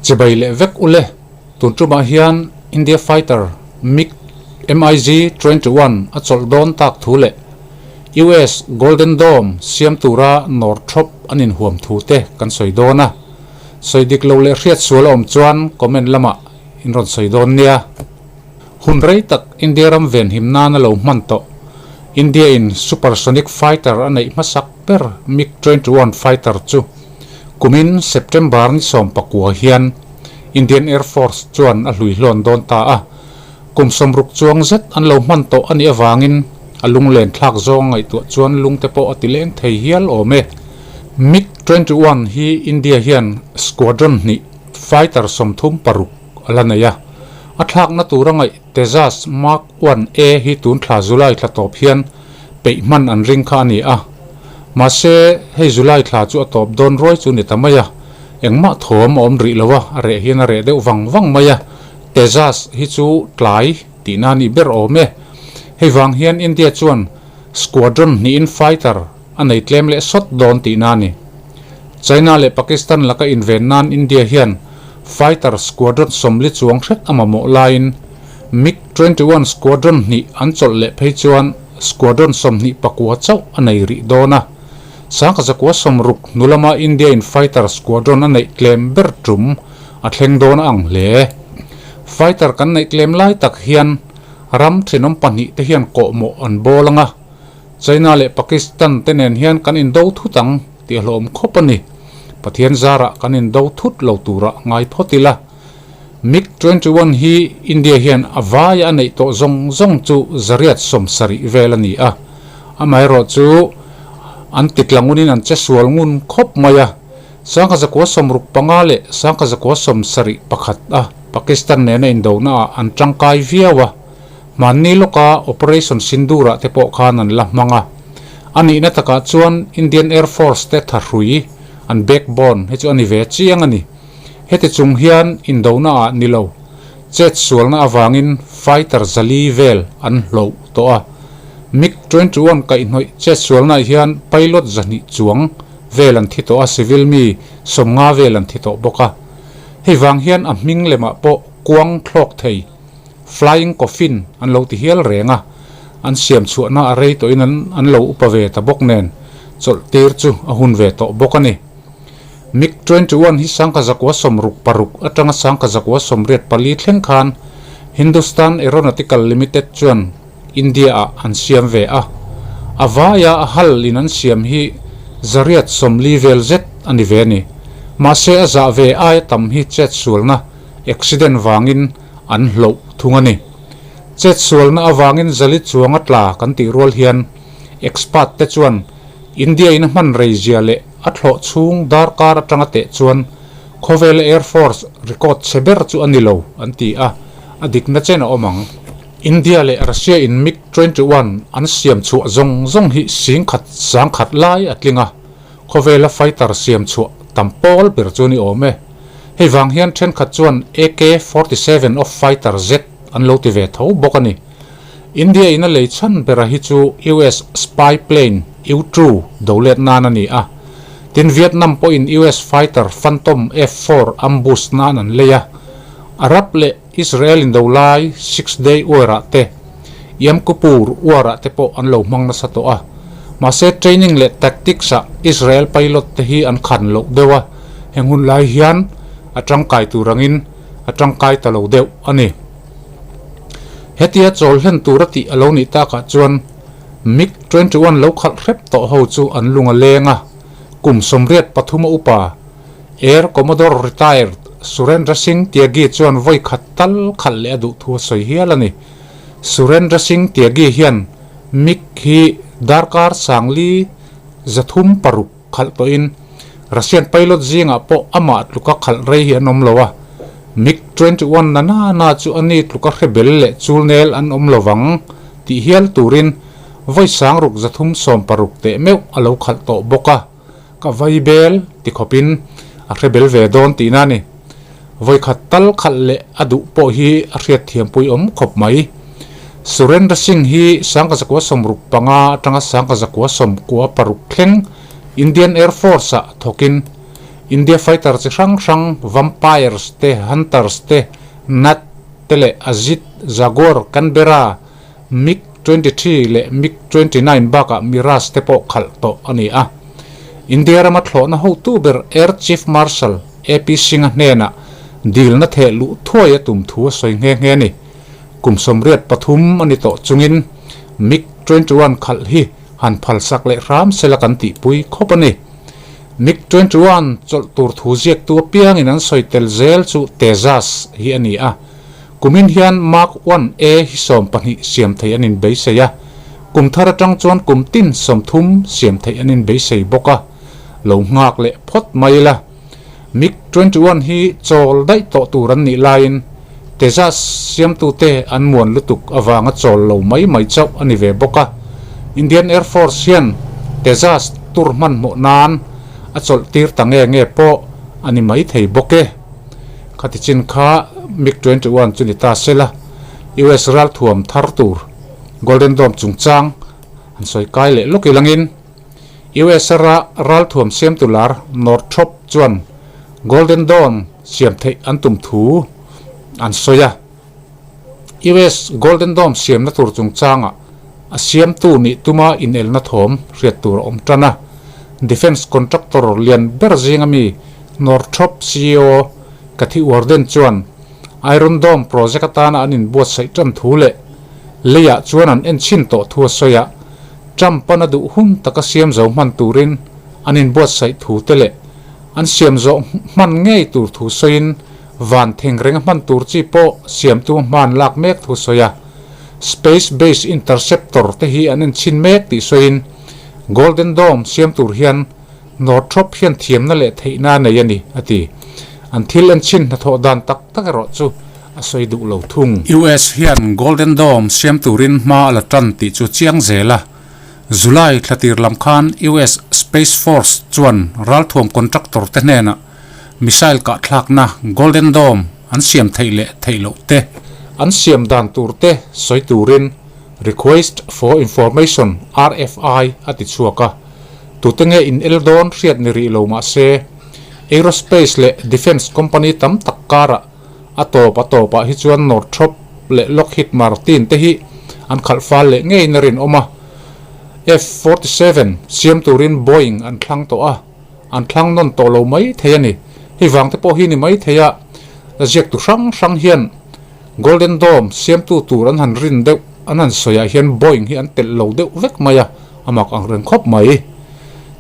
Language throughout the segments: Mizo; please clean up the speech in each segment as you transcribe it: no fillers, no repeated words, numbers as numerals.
Chibai leh vek ule, tun tumah hian India fighter MiG MiG 21 a chawlh dawn tak thu leh US Golden Dome siam tura Northrop an inhuam thu te kan sawi dawn a. Sawi dik lo leh hriat sual a awm chuan comment lamah in rawn sawi dawn nia. Hun rei tak India ram venhim nan a lo hman tawh. India in supersonic fighter a neih hmasak ber MiG 21 fighter chu kumin September ni 19 hian Indian Air Force chuan a hlui hlawn dawn ta a. Kum 60 chuang zet an lo hman tawh a nih avangin a lunglen thlak zawng ngaihtuah chuan lungte pawh a ti leng thei hial awm e. MiG 21 hi India hian squadron hnih fighter 36 a la nei a. A thlakna tura ngaih Tejas Mark 1A hi tun thla July thla tawp hian peih hman an ring kha a ni a. Mahse, hei July thla chu a tawp dawn ruai chu ni ta mai a. Engmah thawm a awm rih lo a, a reh hian a reh deuh vang vang mai a. Tejas hi chu tlai tihna a nih ber awm e. Hei vang hian India chuan squadron hnihin fighter a nei tlem leh sawt dawn tihna a ni. China leh Pakistan laka inven nan India hian fighter squadron 40 chuang hret a mamawh laiin MiG 21 squadron hnih an chawlh leh phei chuan squadron 29 chauh a nei rih dawn a. 1960 hnu lama India in fighter squadron a neih tlem ber tum a thleng dawn a ang hle. Fighter kan neih tlem lai tak hian ram thenawm pahnih te hian kawhmawh an bawl ang a. China leh Pakistan te nen hian kan indo thut ang tih a hlawm khawp a ni. Pathian zarah kan indo thut lo turah ngai phawt ila. MiG 21 hi India hian a vaia a neih tawh zawng zawng chu 170 vel a ni a. Amaherawh chu an titla ngunin an che sual ngun khawp mai a. 1965 leh 1971 a Pakistan nena indona ah an tangkai viau a. Hmanni lawka Operation Sindoor ah te pawh khan an la hmang a. A nihna takah chuan Indian Air Force te thahrui an backbone hi chu a ni ve chiang a ni. Heti chung hian indona ah ni lo, chet sualna avangin fighter 400 vel an hloh tawh a. MiG 21 kaihhnawih chet sualnaah hian pilot 200 chuang vel an thi tawh a, civil mi 50 vel an thi tawh bawk a. Hei vang hian a hming lemah pawh kuang thlawk thei. Flying Coffin an lo ti hial reng a, an siam chhuahna a rei tawhin an an lo upa ve ta bawk nen chawlh tir chu a hun ve tawh bawk a ni. MiG 21 hi 1966 atanga 1984 thleng khan Hindustan Aeronautical Limited chuan India ah an siam ve a, a vaia a hal in an siam hi 840 vel zet a ni ve a ni. Mahse a zah ve aia tam hi chetsualna, accident, vangin an hloh thung a ni. Chetsualna avangin 400 chuang a tla kan tih rual hian expert te chuan India in a hman rei zia leh a thlawh chhung darkar atanga teh chuan khawvela Air Force record chhe ber chu a ni lo an ti a, a dikna chen a awm ang. India leh Russia in MiG 21 an siam chhuah zawng zawng hi 10,000 10,000 lai a tling a, Khawvela fighter siam chhuah tam pawl ber chu a ni awm e. Hei vang hian thenkhat chuan AK 47 of fighter jet an lo ti ve tho bawk a ni. India in a lei chhan bera hi chu US spy plane U-2 do let nan a ni a. Tin Vietnam pawhin US fighter Phantom F-4 ambush nan an lei a. Arab leh Israel in do lai Six Day War ah te, Yom Kippur War ah te pawh an lo hmang nasa tawh a. Mahse training leh tactics ah Israel pilot te hi an khan loh deuh a, heng hun lai hian a tangkai tur angin a tangkai ta lo deuh a ni. Hetia chawl hlen tur a tih a lo nih takah chuan MiG 21 lo khalh hrep tawh ho chu an lung a leng a, kum 83 a upa Air Commodore retired Surendra Singh Tyagi chuan vawi khat tal khalh leh a duh thu a sawi hial a ni. Surendra Singh Tyagi hian MiG hi darkar 4306 khalh tawhin Russian pilot zingah pawh amah tluka khalh rei hi an awm lo a, MiG 21 na na na chu a ni tluka hre bel leh chulnel an awm lo vang tih hial turin vawi 6360 teh meuh a lo khalh tawh bawk a. Ka vai bel ti khawpin a hre bel ve dawn tihna a ni. Vawikhat tal khalh leh a duh pawh hi a hriat thiampui awm khawp mai. Surendra Singh hi 1965 atanga 1996 thleng Indian Air Force ah thawkin India fighter chi hrang hrang Vampires te, Hunters te, Gnat te leh Ajit, Jaguar, Canberra, Mig 23 leh Mig 29 bakah Mirage te pawh khalh tawh a ni a. India rama thlawhna hotu ber Air Chief Marshal AP Singh-a hnenah dilna theh luh thuai a tum thu a sawi nghe nghe a ni. Kum 83 a ni tawh chungin Mig 21 khalh hi han phalsak leh hram sela kan tihpui khawp a ni. Mig 21 chawlh tur thu ziaktu apiangin an sawi tel zel chu Tejas hi a ni a. Kumin hian Mark One A hi 20 siam thei an inbeisei a, kum thar atang chuan kum tin 30 siam theih an inbeisei bawk a, lo nghak leh phawt mai ila. Mig 21 hi chawl daih tawh tur an nih laiin Tejas siamtute an muan lutuk avanga chawl lo mai mai chauh a ni ve bawk a. Indian Air Force hian Tejas tur hmanhmawh nan a chawlh tir ta nge nge pawh a ni maithei bawk e. Khati chin kha Mig 21 chu ni ta sela, US ralthuam thar tur Golden Dome chungchang an sawi kai leh lawk ilangin US ra ralthuam siamtu lar Northrop chuan Golden Dome siam theih an tum thu an sawi a. US Golden Dome siamna tur chungchangah a siamtu nih tuma inelna thawm hriat tur a awm tan a. Defence contractor lian ber zinga mi Northrop ceo Kathy Warden chuan Iron Dome project atana an inbuatsaih tan thu leh leiah chuan an enchhin tawh thu a sawi a, Trump-an a duh hun taka siam zo hman turin an inbuatsaih thu te leh an siam zawh hman ngei tur thu sawiin van theng renga hman tur chi pawh siamtu hman lak mek thu sawi a. Space Based Interceptor te hi an enchhin mek tih sawiin Golden Dome siam tur hian Northrop hian thiamna leh theihna a nei a ni, a ti. An thil enchhin hnathawh dan tak tak erawh chu a sawi duh lo thung. US hian Golden Dome siam turin hma a la tan tih chu chiang zel a. July thla tir lam khan US Space Force chuan ralthuam contractor te hnenah missile kahthlakna Golden Dome an siam theih leh theih loh te, an siam dan tur te sawi turin Request for Information, RFI, a ti chhuak a. Tute nge in el dawn hriat ni rih lo mah se, aerospace leh defence company tam tak karah a tawp a tawpah hi chuan Northrop leh Lockheed Martin te hi an khalh fal leh ngeiin a rinawm a. F-47 siam turin Boeing an thlang tawh a, an thlang nawn tawh lo mai thei a ni. Hei vang te pawh hi ni mai thei a, ziaktu hrang hrang hian Golden Dome siamtu tur an han rin deuh an han sawiah hian Boeing hi an telh lo deuh vek mai a, a mak ang reng khawp mai.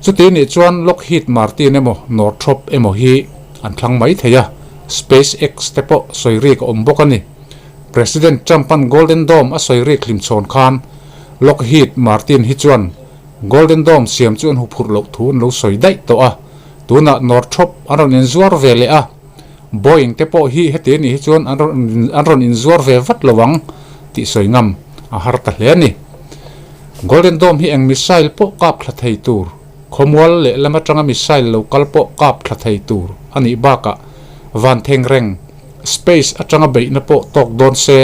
Chuti nih chuan Lockheed Martin emaw Northrop emaw hi an thlang mai thei a, SpaceX te pawh sawi rik a awm bawk a ni. President Trump-a'n Golden Dome a sawi rik hlimchhawn khan Lockheed Martin hi chuan Golden Dome siam chu an huphurh loh thu an lo sawi daih tawh a, tunah Northrop an rawn inzuar ve leh a, Boeing te pawh hi heti anih hi chuan an rawn an rawn inzuar ve vat lo ang tih sawi ngam a har ta hle a ni. Golden Dome hi eng missile pawh kap thla thei tur, khawmual leh lam atanga missile lo kal pawh kap thla thei tur a nih bakah van theng reng, space, atanga beihna pawh tawk dawn se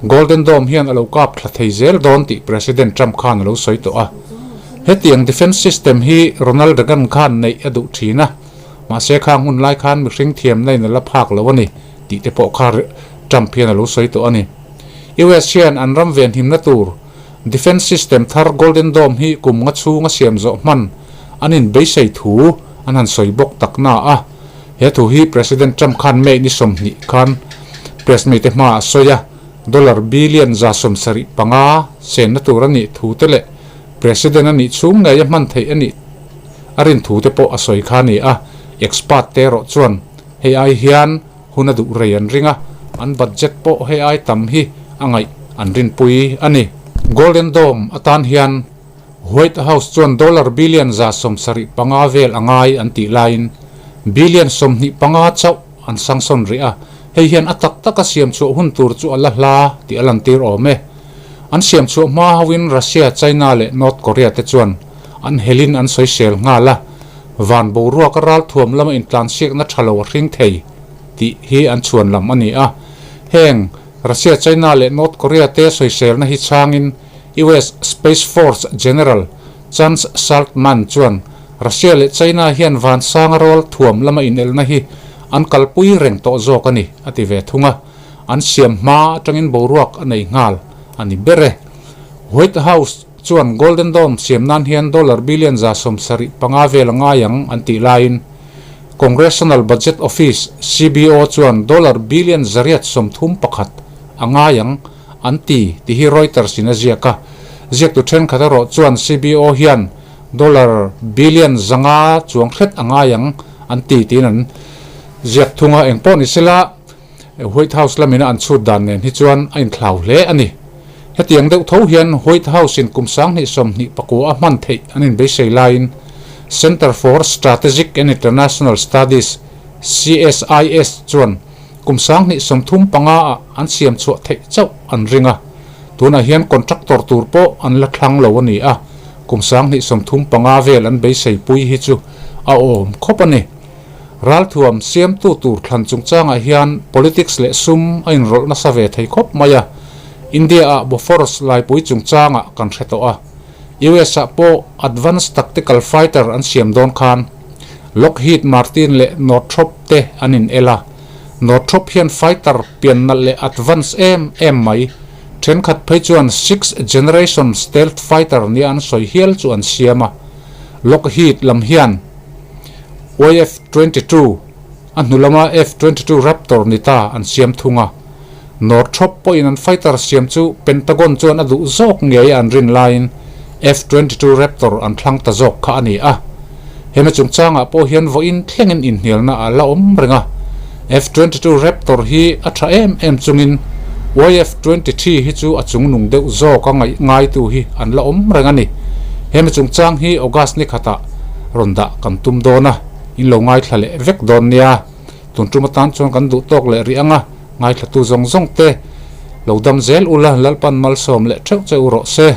Golden Dome hian a lo kap thla thei zel dawn tih President Trump khan a lo sawi tawh a. Hetiang defence system hi Ronald Reagan khan neih a duh thin a. Mahse khang hun lai khan mihring thiamna in a la phak lo a ni tih te pawh kha Trump hian a lo sawi tawh a ni. US hian an ram venhimna tur Defence System thar Golden Dome hi kum nga chhunga siam zawh hman an inbeisei thu an han sawi bawk tak na a. He thu hi President Trump khan May ni 20 khan press mite hmaah a sawi a, dollar billion 75 senna tur a nih thu te leh President a nih chhung ngei a hman theih a nih A rin thu te pawh a sawi kha a ni a, expert te erawh chuan hei ai hian hun a duh rei an ring a, an budget pawh hei ai tam hi a ngaih an rinpui a ni. Golden Dome atan hian White House chuan dollar billion 75 vel a ngai an tih laiin billion 25 chauh an sanction rih a, hei hian a tak taka siam chhuah hun tur chu a la hla tih a lantir awm e. An siam chhuah hma hoin Russia, China leh North Korea te chuan an helin an sawisel nghal a, van boruaka ralthuam lama intlansiakna tha lo a hring thei tih hi an chhuan lam a ni a. Heng Russia, China leh North Korea te sawiselna hi chhangin US Space Force General Chance Saltman chuan Russia leh China hian vansanga rawl thuam lama inelna hi an kalpui reng tawh zawk a ni, a ti ve thung a. An siam hma atangin boruak a nei nghal a ni ber e. White House chuan Golden Dome siam nan hian dollar billion 75 vel a ngai ang an tih laiin Congressional Budget Office, CBO, chuan dollar billion 831 a ngai ang an ti tih hi Reuters in a ziak a. Ziaktu thenkhat erawh chuan CBO hian dollar billion 500 chuang hret a ngai ang an ti tiin an ziak thung a. Engpawh ni sela White House lamina an chhut dan nen hi chuan a inthlau hle a ni. Hetiang deuh tho hian White House in kum 2024 a hman theih an inbeisei laiin Center for Strategic and International Studies, CSIS, chuan kum 2035 ah an siam chhuah theih chauh an ring a. Tunah hian contractor tur pawh an la thlang lo a ni a, kum 2035 vel an beisei pui hi chu a awm khawp a ni. Ralthuam siamtu tur thlan chungchangah hian politics leh sum a inrawlh nasa ve thei khawp mai a. India-ah Bofors laipui chungchangah kan hre tawh a. US-ah pawh Advanced Tactical Fighter an siam dawn khan Lockheed Martin leh Northrop te an in el a. Northrop hian fighter pian nalh leh advance em em mai. Thenkhat phei chuan sixth generation stealth fighter nia an sawi hial chu an siam a. Lockheed lam hian YF-22, a hnu lama F-22 Raptor ni ta an siam thung a. Northrop pawhin an fighter siam chu Pentagon chuan a duh zawk ngei a an rin laiin F-22 Raptor an thlang ta zawk kha a ni a. Hemi chungchangah pawh hian vawiin thlengin inhnialna a la awm reng a. F-22 Raptor hi a tha em em chungin YF-23 hi chu a chungnung deuh zawk a ngaih ngaitu hi an la awm reng a ni. Hemi chungchang hi August ni khatah rawn dah kan tum dawn a, in lo ngaithla leh vek dawn nia. Tun tum atan chuan kan duh tawk leh rih ang a, ngaithlatu zawng zawng te lo dam zel ula Lalpan malsawm leh theuh che u rawh se.